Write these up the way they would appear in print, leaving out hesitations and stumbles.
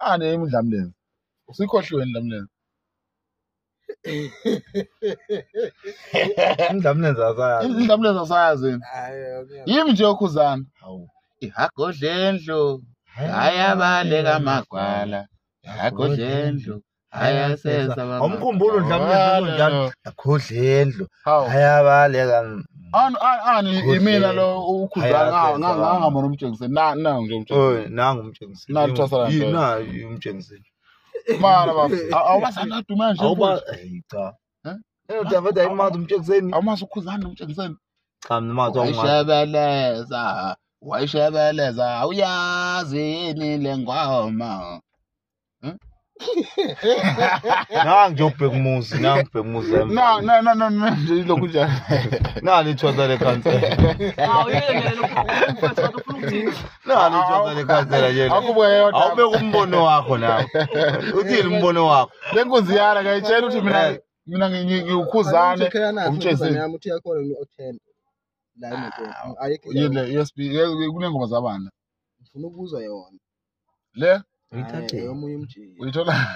Ane imidlamlenze. Usikhohliwe indlamlenze. Indlamlenze asayazi. Indlamlenze asayazi. Yimi nje okhuzana. Hawu. Ihagodlendlu. Ayabaleka amagwala. Ihagodlendlu. Ayasesa. Awumkhumbuli undlamlenze njalo. Akhodlendlu. Hawu. Ayabaleka. Ani imina lo ukhuzana ngangabona umtshengiseni. Na nje umtshengiseni. Oh, nangu umtshengiseni. Na thwasa la. Na umtshengiseni. Mara baba, awubazani aduma nje. Awuba cha. Eh? David ayimazi umtshengiseni. Awumazi ukhuzana umtshengiseni. Cha mina mazi awungazi. Wayishabeleza, wayishabeleza, awuyazi yini le ngoma. Nangu nje ubheka umuzi, nangu ubheka umuzi. Na nje lokhu nje. Nali ithwasa lekhansela. Hawu yini lokhu mfethu ufuna ukuthini? Nali ithwasa lekhansela nje. Akubuye yodwa. Awubeka umbono wakho nawe. Uthini umbono wakho? Le nkunzi yala kayitshela ukuthi mina ngiwukhuzane umtshengiseni. Yami uthi yakhona no-10. La emotweni. Ayikho. Yini le USB kunengoma zabana. Ngifuna ukuzwa yona. Le Uyithathe. Omunye umjiki. uyithola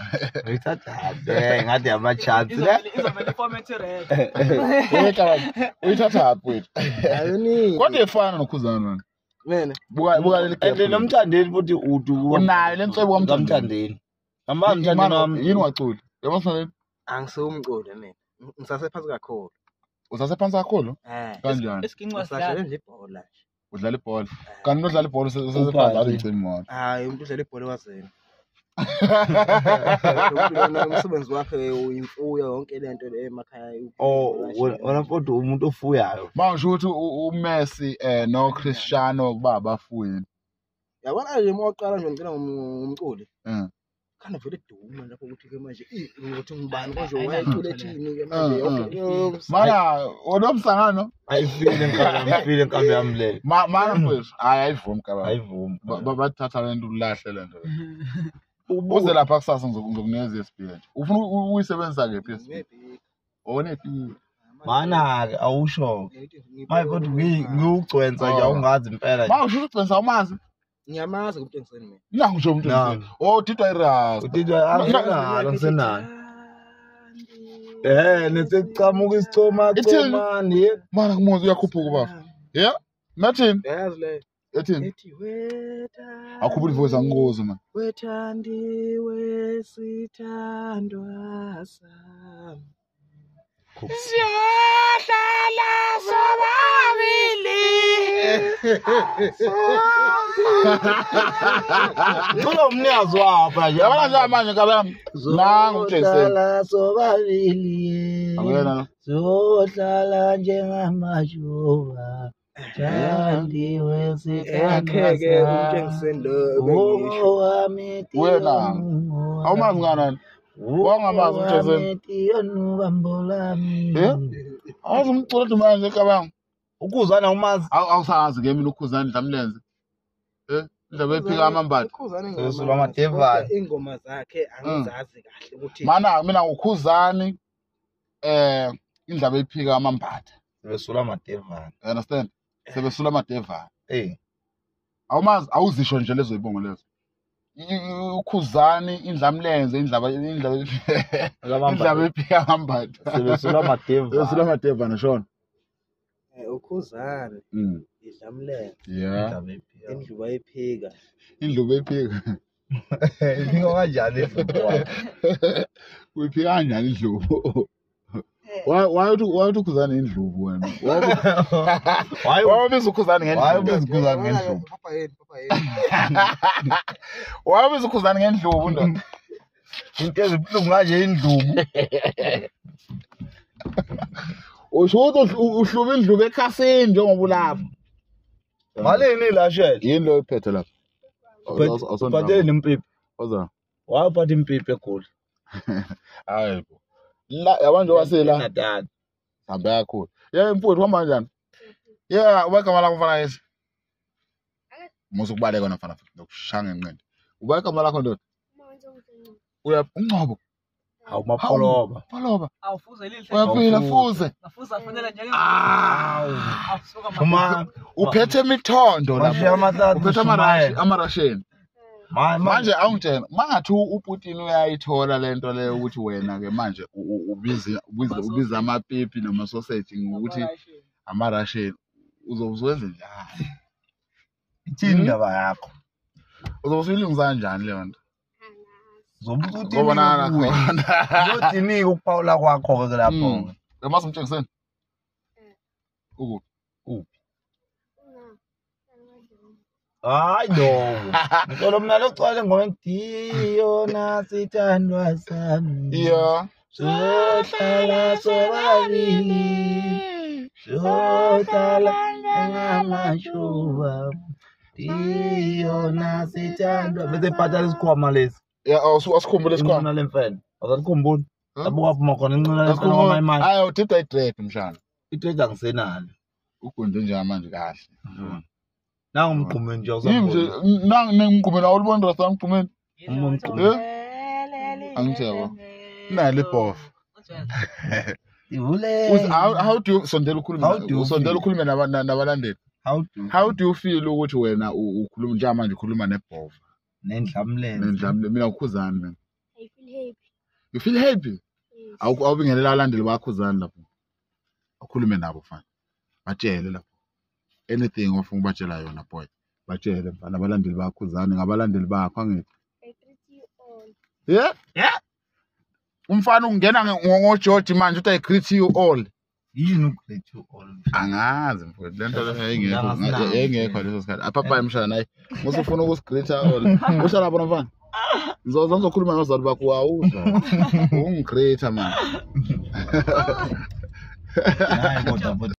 Uyithatha. Ngathi ama chance le. Izovela iformat red. uyithatha uyithatha wethu. Ayoni. Kodwa efana nokhuzana wena. Mina Buka leli And gap. nomthandeni futhi udu Unayo le nswebo kamthandeni. Amba mthandeni wami. Yini waculi? Yabo sale angisewumculo mina. Ngisasephansi kakhulu. usasephansi kakhulu? Eh. Kanjani? Isiginci Ngisadlala wasidlala. nje ibhola nje. Udlala ibhola. Kanti nodlala ibhola usesephansi alicima imoto. Hayi umuntu udlala ibhola wazini. Umuntu umsebenzi wakhe uyimfuyo yonke lento le emakhaya. Oh, wena mfowethu umuntu ofuyayo. Manje ukuthi uMessi no Cristiano kuba abafuyi. Yabona nje uma uqala nje ngicela ngumculi. Khana vele duma lapho ukuthi ke manje ukuthi ngubani konje wayecula ethini ke manje yonke. Mana onomsangano Ayifile inkabi, ayifile inkabi yami le. mana mfowethu hayi ayivumi kababa. Ayivumi. Bathatha lento ulahle lento. Uze lapha kusasa ngizokunikeza i-USB nje. Ufuna uyisebenzisa kephi i-USB? Maybe. Onephi? Mana ke awusho. Maye kodwa ngiwugcwensa nje awungazi impela. Ma usho ukuthi awumazi. Ngiyamazi umtshengiseni mina. Nangu nje umuntu Nangu. Oh didwa irasta. Udidwa anginalo ngisenalo. Nesiqhamuka isichoma Ithini? chomani. Mana kumuzi uyakhuphuka baba. Yeah? Nathini? Yazi le. Ethini? Ethi wetha. Akhuphula ivoice angikuzo man. Wethandiwe sithandwa sami. Siyohlala sobabili. Cula umnikazi wakho nje. Yabona nje manje kabe yami. Nangu umtshengiseni. Zohlala sobabili. Akuyena lo. Zohlala njengamajuba. Thandiwe sithandwa Akhe-ke umtshengiseni lo ebengisho. Owami Wena. Awumazi kanani? Wangamazi umtshengiseni. Eh? Awazi umculo othi manje cabanga. Ukuzana umazi. Awusazi ke mina ukhuzana Dlamlenze. Indaba ephika amambatha. Ukhuzani Sesulwa ngiyamazi, amadevali. kodwa ingoma zakhe angizazi kahle ukuthi Mana mina ukhuzani indaba ephika amambatha. Sebesula amadevali. You understand? Sebesula amadevali. Eh. Awumazi awuzisho nje lezo ibongo lezo. Ukhuzani indlamlenze indlaba indlaba ephika amambatha. Sebesula amadevali. Sebesula amadevali shona. Ukhuzani idlamlenze Yeah. indlu bayiphika. Indlubu ephika. Iphika kanjani indlubu? Uyiphika kanjani indlubu? Why uthi ukhuzani indlubu wena? Why Why ubiza ukhuzani why ngendlubu? ubiza ukhuzani ngendlubu? Papa yini, papa yini. Why ubiza ukhuzani ngendlubu ndoda? Into ezibuhlungu kanje indlubu. Usho ukuthi uhluba indlubu ekhasini njengoba ulapha. Malini la shele? Yini lo iphethe lapha? Uphatheni impipi. Oza. Why uphathe impipi eGoli? Hayi bo. La yabona njengoba sila Natal. hambe kakhulu. Yeah mfowethu uhamba kanjani? Yeah, uba igama lakho mfana yesi. Musa ukubaleka wena mfana nokushaya ngenqindi. Uba igama lakho ndoda? Uya uNgcobo. Hawu mapholoba. Pholoba. Awufuze lihle. Uyaphila fuze. Afuza afanele njenge. Awu. Awusuka Uma Uphethe imithondo Washiya lapho. amathathu Uphethe amarashi, amarasheni. Manje awungitshela mangathi uPutin uyayithola lento leyo ukuthi wena ke manje ubiza amapipi noma sausage ngokuthi ama-Russian uzowenza njani? Ithini indaba yakho? Uzobe usuyilungisa kanjani leyo nto? Uzobonana khona. Uzothini ukuphawula kwakho ke lapho? Yamazi umtshengiseni? Ukuphi? Kuphi? Hayi no. Ngicela mina locwale ngomdiyo nasithandwa sami. Yeah. Sohlala sobabili. Sohlala ngamashuba. Diyo nasithandwa. Bese phatha isikhwama lesi. Yeah, asikhumbule isikhwama. Inqina lemfene. Awusikhumbuli. Lapho kwaphuma khona inqina lemfene kwama imali. Hayi, udida i-dread mshana. I-dread angisenalo. Ugunde nje manje kahle. Nangu umgqumeni nje awusambona. Nangu ngumgqumeni awuliboni rasta umgqumeni. Umgqumeni. Angitshela. Nali ibhofa. Ivule. How do you sondela ukhulume nabalandeli? How do you feel ukuthi wena ukhuluma nje manje ukhuluma nebhofa? Nendlamlenze. Nendlamlenze mina ukhuzani mina. I feel happy. You feel happy? Awubingelela abalandeli bakhuzani lapho. Ukhulume nabo mfana. Batshele lapho. Anything ofuna ukubatshela yona boy. Batshele mfana abalandeli bakhuzani ngabalandeli bakho angithi. I greet you all. Yeah? Yeah. Umfana ungena ngoGeorge manje uthi I greet you all. Yini u-greet you all? Angazi mfowethu lento leyo yayingekho leso sikhathi. Apha mshana naye. Musufuna ukusigreeta all. Uhlala bona mfana. Ngizokhuluma nabazali bakho awuzwa. Ungigreeta man. Hayi kodwa.